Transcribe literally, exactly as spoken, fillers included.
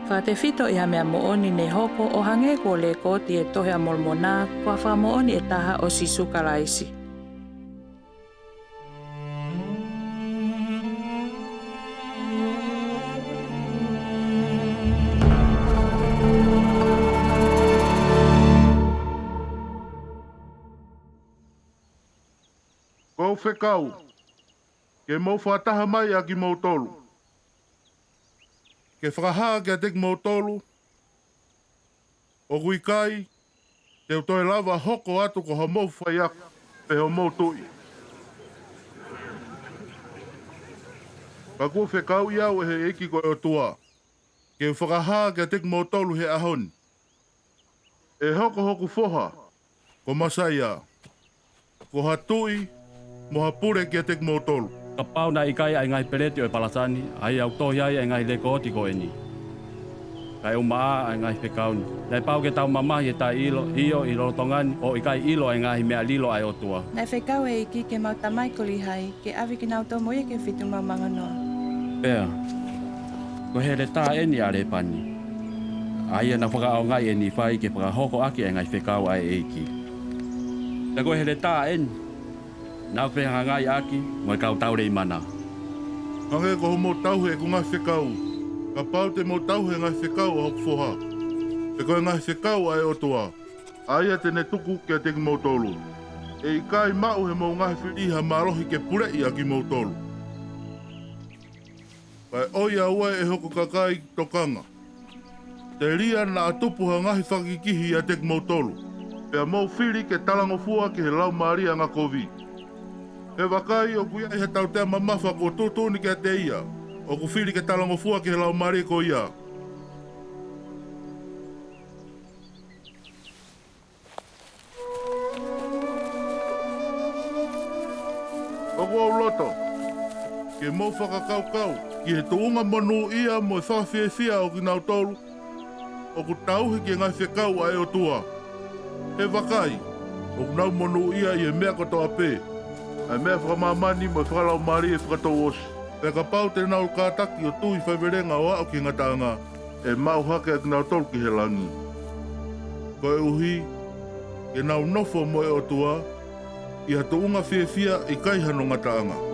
Fakatefito ʻi ha meʻa moʻoni ne hoko ʻo hangē ko e lekooti ʻi he Tohi ʻa Molomoná, ko ha fakamoʻoni ʻe taha ʻo Sīsū Kalaisi. Ko e fekau, ke mou fakataha mai ʻa kimoutolu. Ke fakahā kiate kimoutolu, ʻoku ʻikai te u toe lava hoko atu ko hoʻomou faiako, pe hoʻomou tuʻi. Ka kuo fekauʻi au ʻe he ʻEiki ko e ʻOtuá, ke u fakahā kiate kimoutolu he ʻahó ni. ʻE hoko hoku foha, ko Mōsaia, ko ha tuʻi mo ha pule kiate kimoutolu. Kapau naʻe ʻikai ʻa e ngaahi peleti ʻo e palasa ni, ʻa ia ʻoku tohi ai ʻa e ngaahi lekooti ko ʻení, kae ʻumaʻā ʻa e ngaahi fekau ni, naʻe pau ke tau mamahi he taʻeʻilo, ʻio, ʻi he lolotongá ni, ʻo ʻikai ʻilo ʻa e ngaahi meʻa lilo ʻa e ʻOtuá. Naʻe fekau ʻe he ʻEikí ki heʻemau tamai ko Līhaí, ke ʻave kinautolu mo ia ki he feituʻu maomangonoá. Pea ko e heletā ʻeni ʻa Lēpaní, ʻa ia naʻá ku fakaʻaongaʻi ʻe Nīfai ke fakahoko ʻaki ʻa e ngaahi fekau ʻa e ʻEikí. Pea ko e heletā ʻeni naʻá ku fehangahangai ʻaki mo e kau tau Leimaná. Hangē ko hoʻomou tauhi ʻeku ngaahi fekaú, kapau te mou tauhi ʻa e ngaahi fekau ʻa hoku fohá, pe ko e ngaahi fekau ʻa e ʻOtuá, ʻa ia te ne tuku kiate kimoutolú, ʻe ʻikai maʻu ʻe homou ngaahi filí ha mālohi ke puleʻi ʻa kimoutolu. Kae ʻoiauē, ʻe hoku kakai tokanga, telia naʻa tupu ha ngaahi fakakikihi ʻiate kimoutolu, pea mou fili ke talangofua ki he laumālie angakoví. He vakai, ʻoku ʻi ai ha tautea mamafa kuo tuʻutuʻuni kiate ia ʻoku fili ke talangofua ki he laumālie ko iá. ʻOku ou loto ke mou fakakaukau ki he tuʻunga monūʻia mo e fakafiefia ʻo kinautolu ʻoku tauhi ki he ngaahi fekau ʻa e ʻOtuá. He vakai, ʻoku nau monūʻia ʻi he meʻa kotoa pē, ʻa e meʻa fakamāmani mo e fakalaumālie fakatouʻosi. Pea kapau te nau kātaki ʻo tui faivelenga ʻo aʻu ki he ngataʻangá, ʻe maʻu hake ʻa kinautolu ki he langí, koeʻuhi ke nau nofo mo e ʻOtuá ʻi ha tuʻunga fiefia ʻikai hano ngataʻanga.